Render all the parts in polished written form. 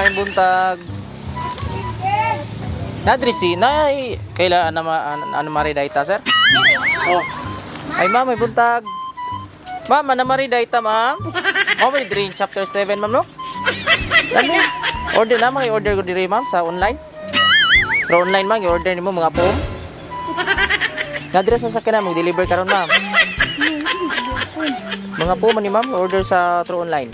May buntag. Nadri si nay kaila ana ma ana mari dayta, sir? Oh. Ay ma'am, may buntag. Ma'am, ana mari dayta, ma'am. Mao ba diri chapter 7, ma'am, no? Dami. Order na mga order ko diri, ma'am, sa online. Pero online, ma'am, i-order nimo mga pom. Nadre sa sakyanan mo deliver karon, ma'am. Mga po man ni ma'am, order sa through online.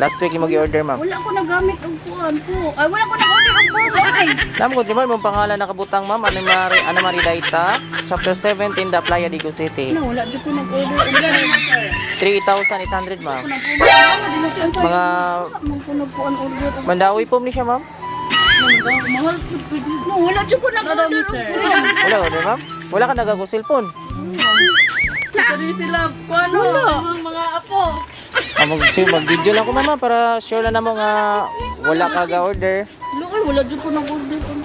Last week yung mag-order, ma'am. Wala ko nagamit og kuan po. Ay, wala ko nag-order og kuan. Ay. Nam ko ma'am, mong pangalan nakabutang, ma'am, ano Mari Ana Marie Daita, chapter 17, The Playa Digo City. No, wala jud ko nag-order og kuan. 3,800, ma'am. Mga Mga ko nagkuan order og Mandawi po ni siya, ma'am. Mahal po pwede. No, wala jud ko nag-order og kuan. Wala order, ma'am. Wala ka nagago cellphone. Sorry sila, kuano, Wala. mga apo. Ah, mag sige, mag-video lang ko, mama, para sure lang namo nga wala ka ga order. Luoy, wala jud ko nag-order og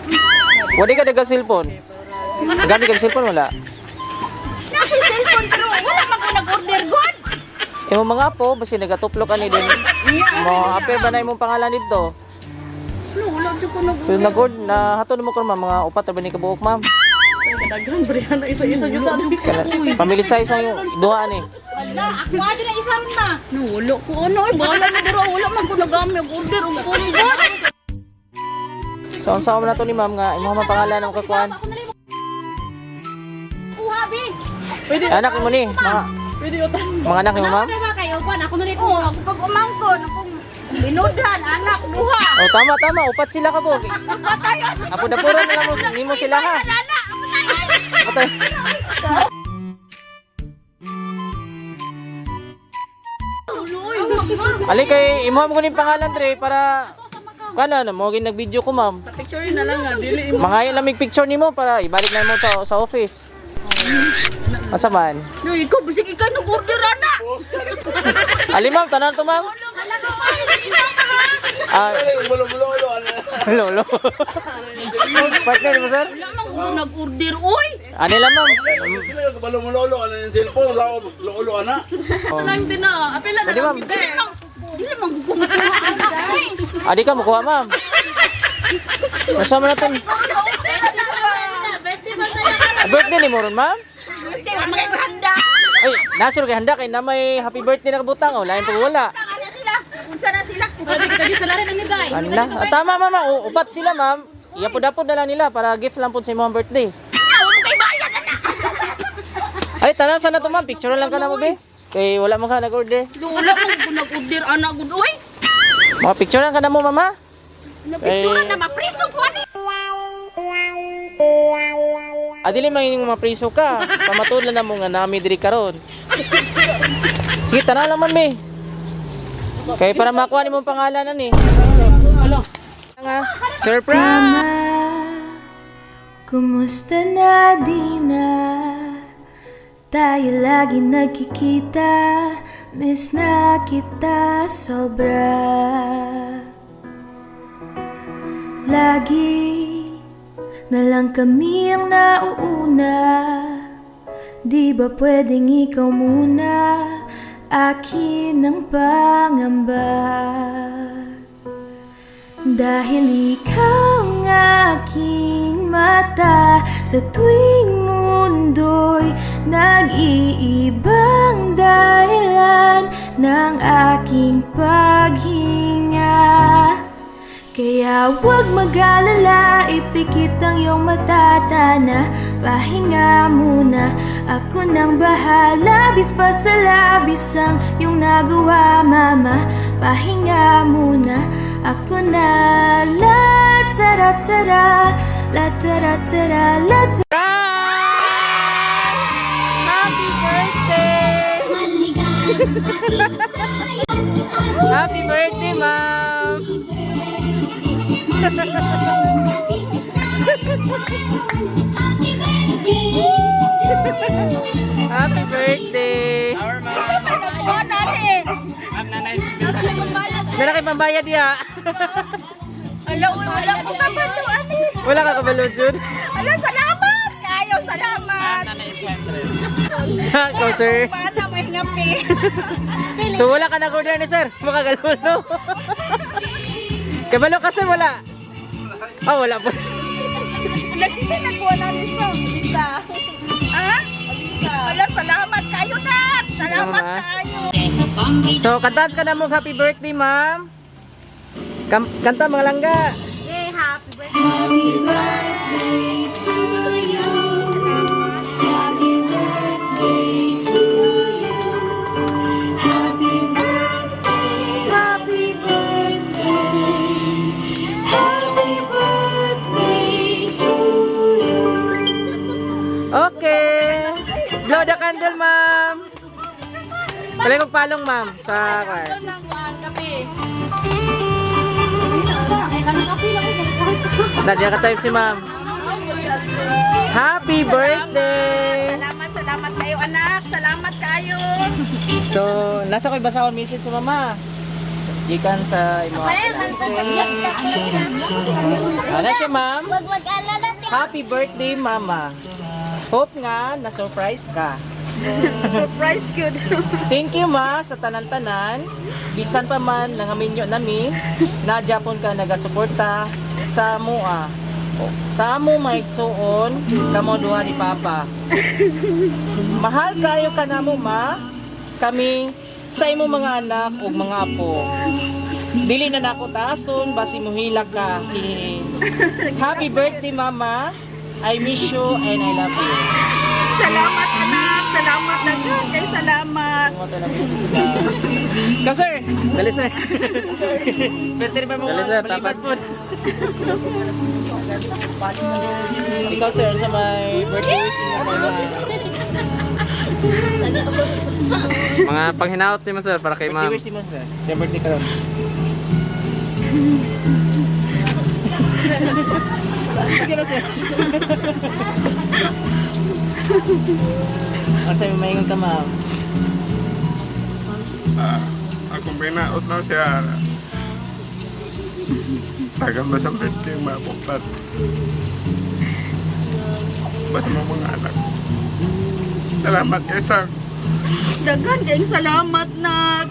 Wala ka naga cellphone. Gamit kag cellphone wala. Na ako cellphone pero wala man ko nag-order god. Imo mga apo, basi nagatuplok ani din. Mo appear ba na imong pangalan dito? No, wala jud ko nag-order. So nag na hato mo karon, ma'am, mga upat ra ba ni kabuok, ma'am? Daghan bre, na isa-isa gyud ta. Family size ang yung duha ani. Wala, ako adyo na isa ron ma. No, wala ko ano ay bahala na dira, wala man ko nagamit og order og kuan god. So ang sa na to ni ma'am nga imong mga pangalan ang kakuan. Kuha bi. Pwede Anak mo ni, mga pwede utang. mga anak ni ma'am. ba kayo kuan ako na oh, ako pag umangkon, akong binudan anak duha. Oh, tama tama, upat sila ka buok. Apo dapuro na lang mo nimo sila ha. Anak, Patay. Ali kay imuha mo ko ning pangalan tre para kana na mo nag-video ko, ma'am. Picture na lang nga dili imo. Mga lamig picture nimo para ibalik na mo to sa office. Asa man? No, ikaw bisig ikaw nag-order ana. Ali ma'am, tanan to, ma'am. Ah, lolo. Partner mo, sir? Wala man ko nag-order oy. Ani lang, ma'am. Balumulolo, ano yung cellphone, sa ako, lolo, ana. Lang din na. Apela na Pwede, lang. ma'am. Dili man dili man ko kumukuha ana. Oy. Adi ka mukuha, ma'am. Masama natin. Ah, birthday ni mo ron, ma'am? Birthday man kay handa. Ay, nasir kay handa kay na may happy birthday na kabutang oh, lain pag wala. Ano sila? Unsa na sila? Pwede kita di sa larin ani day. Ano na? Ah, tama, mama. Upat sila, ma'am. Iapod-apod na lang nila para gift lang po sa imong birthday. Na, mo kay bayad ana. Ay, tanan sana to, ma'am. Picture lang ka na mo, be. Kay wala man ka nag-order. No, wala man ko nag-order ana gud oy. Mga picture lang ka na mo, mama. Na picture Eh. na mapriso ko ani. Adili man yung mapriso ka. Pamatud lang na mo nga nami diri karon. Sige, tanaw lang, ma'am, eh. Kay para makuha ni mong pangalan ani. Alo. Nga. Surprise! Mama, kumusta na di na? Tayo lagi nagkikita, miss na kita sobra. Lagi na lang kami ang nauuna. Di ba pwedeng ikaw muna? Akin ang pangamba. Dahil ikaw ang aking mata sa tuwing mundo'y nag-iibang dahilan ng aking paghinga. Kaya huwag mag-alala, ipikit ang iyong mata na pahinga muna, ako nang bahala. Labis pa sa labis ang iyong nagawa, mama. Pahinga muna, ako na. La tara tara, la tara tara, la tara. Happy birthday! Happy birthday, ma'am! Happy birthday! Kuha na ani. Meron kay pambayad diha. Ala, uy, wala ko kabalo ani. Wala ka kabalo, Jude. Ala, salamat. Kayo, salamat. Ikaw, sir. Paano may ngapi? So wala ka nag-order ni sir. Makagalulo. Kabalo kasi wala. Oh, wala po. Lagi sa nagkuha na ni Song. Bisa. Ha? Wala, salamat kayo na. Salamat Mama. kayo. So, kantaan ka na mong happy birthday, ma'am. Kanta mga langga. Hey, happy birthday. Happy birthday to you. Happy birthday to you. Happy birthday, happy birthday. Happy birthday to you. Okay. Blow the candle, ma'am. Palay kong palong, ma'am, sa Ito lang kuan kape. Ay, kanang kape lang ko. Nadia ka type si ma'am. Happy birthday! Salamat, salamat kayo anak. Salamat kayo. So, nasa ko'y basahon message sa mama. Gikan sa imo. Ano siya, ma'am? Wag mag-alala. Happy birthday, mama. Hope nga na-surprise ka. Surprise good. Thank you, ma, sa tanan-tanan. Bisan pa man nangaminyo nami, na Japon ka nagasuporta sa mua. Sa amo maigsuon, kamo duha ni Papa. Mahal kayo ka namo, ma. Kami sa imo mga anak ug mga apo. Dili na nako taason basi muhilak ka. Hihihi. Happy birthday, mama. I miss you and I love you. Salamat anak. Salamat daghan kay salamat. Kung na message ka. Ka sir! Dali sir! Pwede ba mo Dali, sir. Balikan po. Ikaw sir, sa may birthday wish niyo kay ma'am. Mga panghinaot ni mo sir para kay Birthday ma'am. wish ni mo sir. Sa birthday karon. Sige na sir. Ano sa'yo, maingon ka ma'am? Ah, akong pinaot na siya. Tagal ba sa birthday mapupat? Basta mo mga anak. Salamat kay Sang. Daghan kay salamat nak.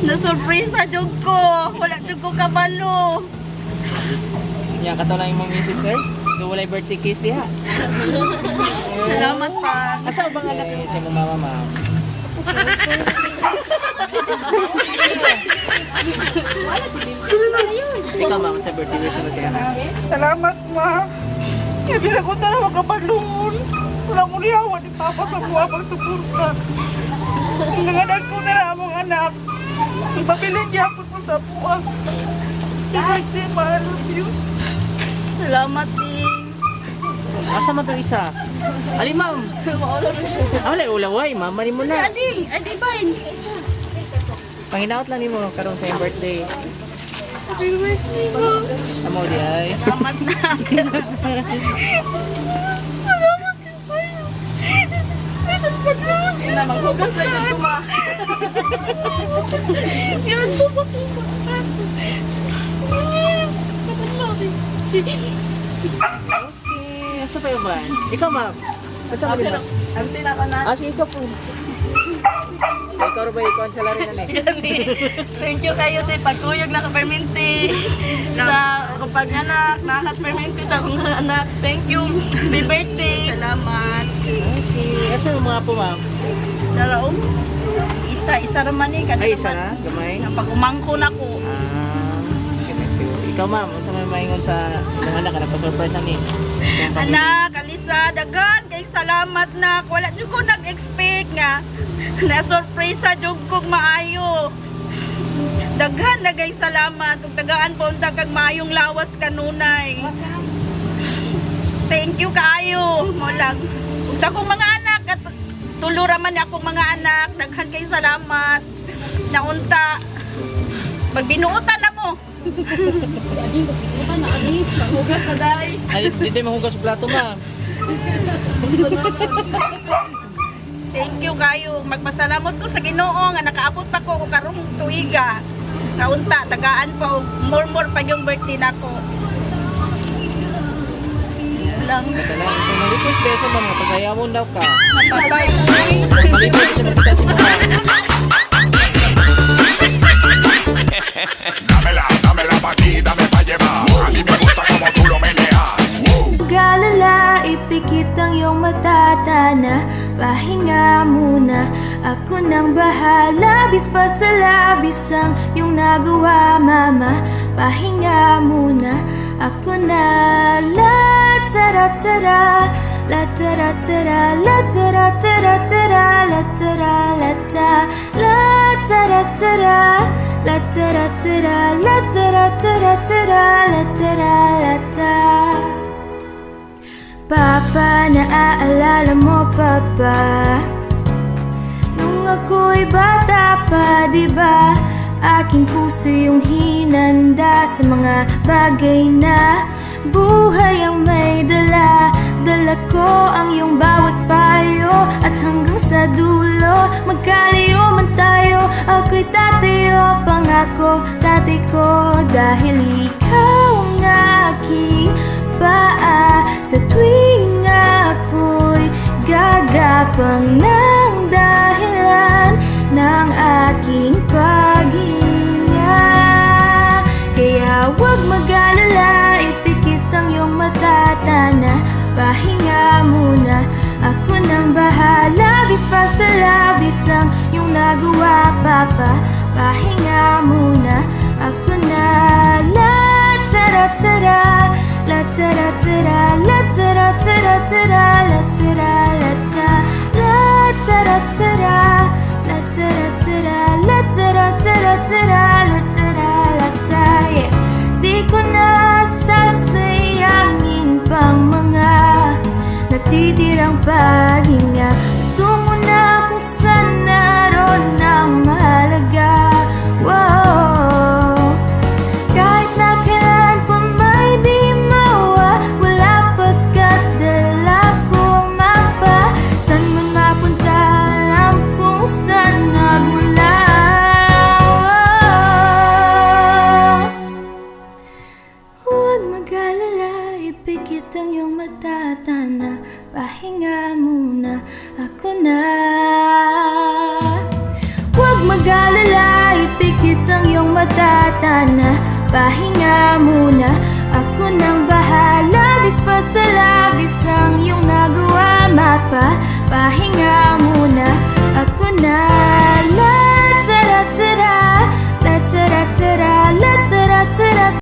Na-surprise sa jud ko. Wala jud ko kabalo. Yan, kato lang yung message sir. So walay birthday kiss diha. Salamat pa. Asa bang anak ni sa mama ma'am? Ikaw ma'am, sa birthday wish mo siya. Salamat, ma. Kaya bisa ko sana makabalungon. Wala ko niyawa ni Papa sa buwa pagsuporta. Ang anak ko na lang among anak. Pabilin gyapon mo sa buwa. Happy birthday, ma. I love you. Salamat din. Asa man tong isa? Ali ma'am. Ah, wala ulaway, mama ni mo na. Ading, adi bain. Panginaot lang nimo karon sa iyong birthday. Happy birthday mo. Amo di ay. Salamat nak. Salamat kayo. Bisan pa Na maghugas lang jud ko ma. Yan po sa pumas. Okay, asa pa yung ba? Ikaw ma'am. Asa ka ba? Ante na ka na. Ah, sige, ikaw po. Ikaw ra ba ikaw ang salary na ni? Thank you kayo te pagkuyog na ka-perminti sa akong pag-anak, nakakat-perminti sa akong anak. Thank you. Happy birthday. Salamat. Okay. Asa yung mga po ma'am? Daraom. Isa, isa raman eh. Kada Ay, isa na, gamay. Nga pag umangko na ko. Ah, gamay siguro. Ikaw ma'am, unsa may maingon sa imong anak ka nagpa-surprise ani? Sa imong pamilya? Anak, Alisa, dagan kay salamat na. Wala jud ko nag-expect nga. Na-surprise jud ko maayo. Daghan na kay salamat ug tagaan pa unta kag maayong lawas kanunay. Thank you kaayo mo lang. Ug sa akong mga anak at tulo ra man akong mga anak, daghan kay salamat. Naunta magbinuotan na mo. Adi, magbinuotan na adi. Maghugas na day. Ay, di di mahugas sa plato ma'am. Thank you kayo. Magpasalamot ko sa Ginoo nga nakaabot pa ko og karong tuiga. Kaunta tagaan pa og more pa yung birthday nako. Lang Ito lang. So, mag-request beso ma'am, nga pasayawon daw ka. napatay. Malipay sa makita si mama. Dámela, dámela pa' aquí, dame pa' llevar. A mí me gusta como tú lo meneas. Mag-alala, ipikit ang iyong mata, tana. Pahinga muna, ako nang bahala. Labis pa sa labis ang iyong nagawa, mama. Pahinga muna, ako na. La tara tara, la tara tara, la tara tara tara, la tara la ta, la tara tara, la tara tara, la tara tara tara, la tara la ta. Papa, naaalala mo pa ba nung ako'y bata pa, di ba? Aking puso yung hinanda sa mga bagay na buhay ang may dala. Dala ko ang iyong bawat payo at hanggang sa dulo, magkalayo man tayo, ako'y tatayo. Pangako, tatay ko, dahil ikaw ang aking paa sa tuwing ako'y gagapang ng dahilan ng aking paghinga. Kaya huwag mag-alala, ipikit ang iyong mata, tana. Pahinga muna, ako nang bahala. Labis pa sa labis ang iyong nagawa, Papa. Pahinga muna, ako na. La tara tara, la tara tara, la tara tara tara, la tara la ta, la tara tara, la tara tara, la tara tara tara, la tara la ta, yeah. Di ko na sasayangin pang mga natitirang paghinga. Tungo na kung saan naroon ang mahalaga. Whoa. Kahit na kailan pa may di mawawala, pagkat dala ko ang mapa. San man mapunta, alam kung saan nagmula. Whoa. Huwag mag-alala, ipikit ang iyong mata, tana. Pahinga muna, ako na. Huwag mag-alala, ipikit ang iyong mata, tana. Pahinga muna, ako nang bahala. Labis pa sa labis ang iyong nagawa, mapa. Pahinga muna, ako na. La tara tara, la tara tara, la tara tara.